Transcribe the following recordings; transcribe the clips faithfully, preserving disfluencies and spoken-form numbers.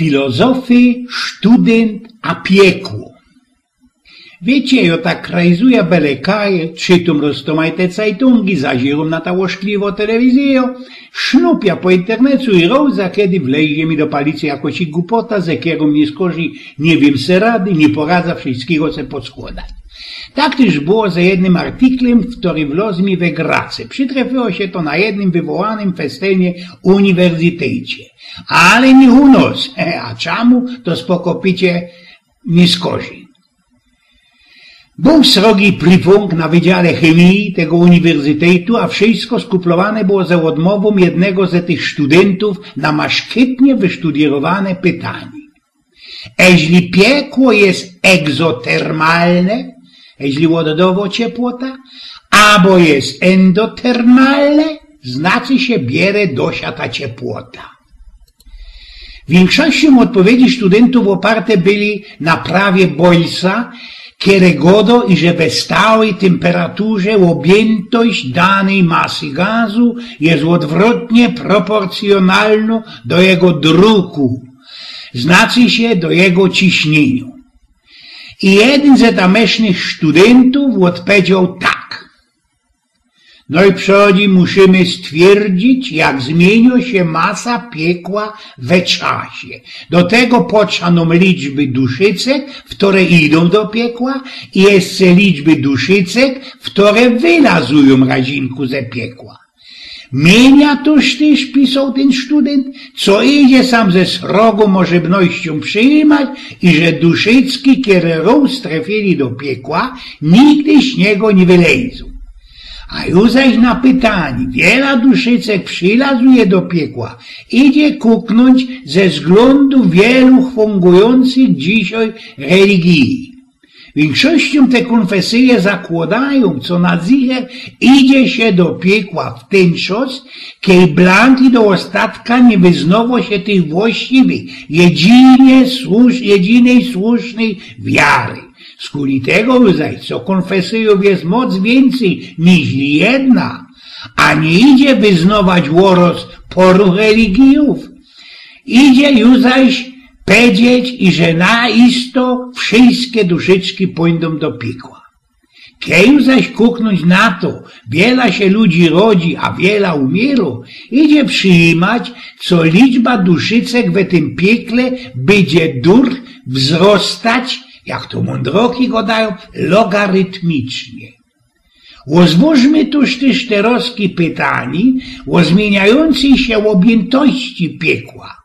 Filozofyjny sztudynt a piekło. Wiycie, jo tak krajzuja bele kaj, czytōm roztōmajte cajtungi, zaziyrōm na ta ôszkliwo telewizyjo, sznupia po internecu i rōz za kedy wlezie mi do palicy jakŏś gupota, ze kerōm niy skorzij, niy wiym se rady, niy poradza wszyjskigo se poskłŏdać. Tak tyż było ze jednym artiklym, kery wloz mi we grace. Przitrefiyło sie to na jednym wywołanym festynie uniwersytejcie. Ale niy u nŏs. A czamu, to spoko picie niy skorzij. Bōł srogi prifunk na wydziale chymije tego uniwersytejtu, a wszyjsko skuplowane było ze ôdmowōm jednego ze tych sztudyntōw na maszkytnie wysztudyrowane pytanie. Eźli piekło je egzotermalne, eźli ôddŏwŏ ciepłota, abo je endotermalne, znaczy sie biere do sia ta ciepłota. Wiynkszościōm ôdpowiedzi sztudyntōw ôparte byli na prawie Boyle'a, kery gŏdŏ, iże we stałij tymperaturze ôbjymtość danyj masy gazu je ôdwrotnie proporcjōnalnŏ do jego druku, znaczy sie do jego ciśniyniŏ. I jedyn ze tamysznych sztudyntōw ôdpowiedzioł tak. Nojprzodzi musimy stwierdzić, jak zmiyniŏ sie masa piekła we czasie. Do tego potrzeba nōm liczby duszycek, kery idōm do piekła, i jeszcze liczby duszycek, kery wylazujōm razinku ze piekła. Miyniã tōż tyż, pisoł tyn sztudynt, co idzie sam ze srogōm możebnościōm przijmać, iże duszycki, kere rōz trefiyli do piekła, nigdy z niego niy wylezōm. A już zaś na pytanie, wiela duszycek przilazuje do piekła, idzie kuknōńć ze wzglōndu wielu fungujōncych dzisiej religii. Wiynkszościōm te kōnfesyje zakłŏdajōm, co na zicher idzie sie do piekła w tyn czas, kej blank i do ôstatka niy wyznŏwŏ sie tych właściwych, jedynie słusz-, jedynyj słusznyj wiary. Skuli tego zaś, co kōnfesyjōw je moc wiyncyj niźli jedna, a niy idzie wyznŏwać ôrŏz pŏru religijōw, idzie już zaś powiedzieć, iże na isto wszyjske duszyczki pōńdōm do piekła. Kej już zaś kuknōńć na to, wiela sie ludzi rodzi, a wiela umiyro, idzie przijmać, co liczba duszycek we tym piekle bydzie durch wzrostać, jak to mōndroki gŏdajōm, logarytmicznie. Ôzwŏżmy tōż tyż terŏzki pytanie ô zmiyniajōncyj sie ôbjymtości piekła.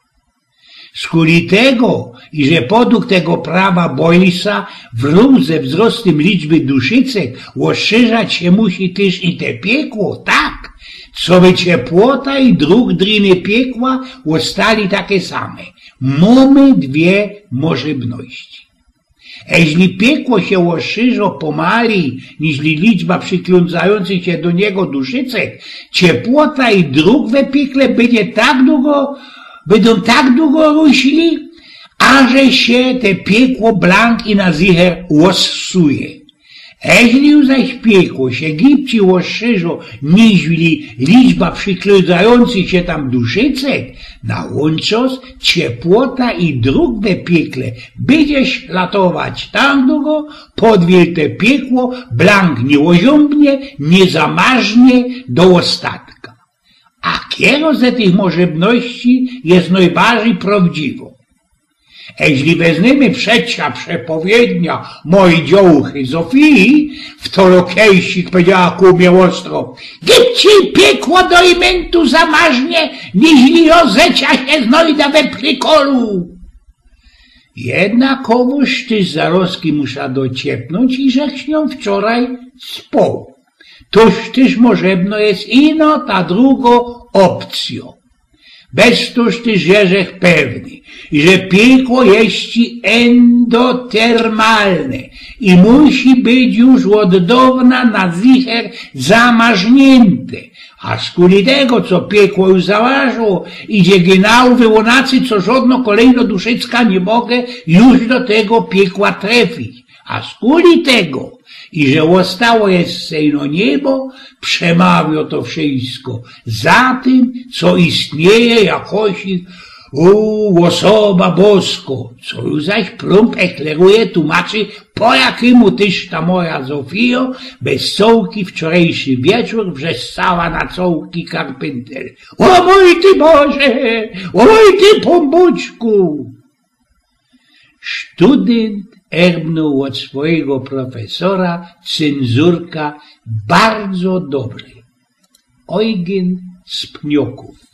Skuli tego, iże podug tego prawa Boyle'a wrōz ze wzrostym liczby duszycek ôstrzeżać sie musi tyż i te piekło, tak, coby ciepłota i druh driny piekła ôstali take same. Mōmy dwie możebności. Eźli piekło sie ôstrzeżo pomalij, niźli liczba przyklōndzajōncyj sie do niego duszycek, ciepłota i druh we piekle bydzie tak dugo, bydōm tak dugo rōśli, aże sie te piekło blank i na zicher ôssuje. Eźli już zaś piekło sie gibcij ôstrzeżo niźli liczba przyklōndzajōncyj sie tam duszycek, na łōnczos ciepłota i druh we piekle bydzie szlatować tak dugo, podwil te piekło blank niy ôziōmbnie, niy zamarznie do ôstatka. A kerŏ ze tych możebności je nojbardzij prŏwdziwŏ? Eźli weznymy przed sia przepowiednia mojij dziołchy Zofii, wtolo kejsik powiedziała ku mie ôstro: „Gibcij piekło do imyntu zamarznie, niźli jŏ zycia sie znojda we plikolu”. Jednakowōż tyż zarozki musza dociepnōńć i żech z niōm wczoraj społ. Tōż tyż możebno je ino ta drugo opcjo. Bez tōż tyż żech pewny, że piekło je endotermalne i musi być już ôd dŏwna na zicher zamarzniynte. A skuli tego, co piekło już zamarzło, idzie genau wyłōnacy, co żŏdno kolejno duszycka niy może już do tego piekła trefić. A skuli tego, iże ôstało jeszcze ino niebo, przemawio to wszysko za tym, co istnieje jakosik „O, ôsoba bosko”, co już zaś prōm ekleruje, tumaczy, po jakymu tyś ta moja Zofijo bez cołki wczorejszy wieczōr wrzeszczała na cołki Carpenter: „O mōj ty Boże, o mōj ty Pōnbōczku!” Sztudynt erbnōł ôd swojigo profesora cynzurka bardzo dobry. Ojgyn z Pniokōw.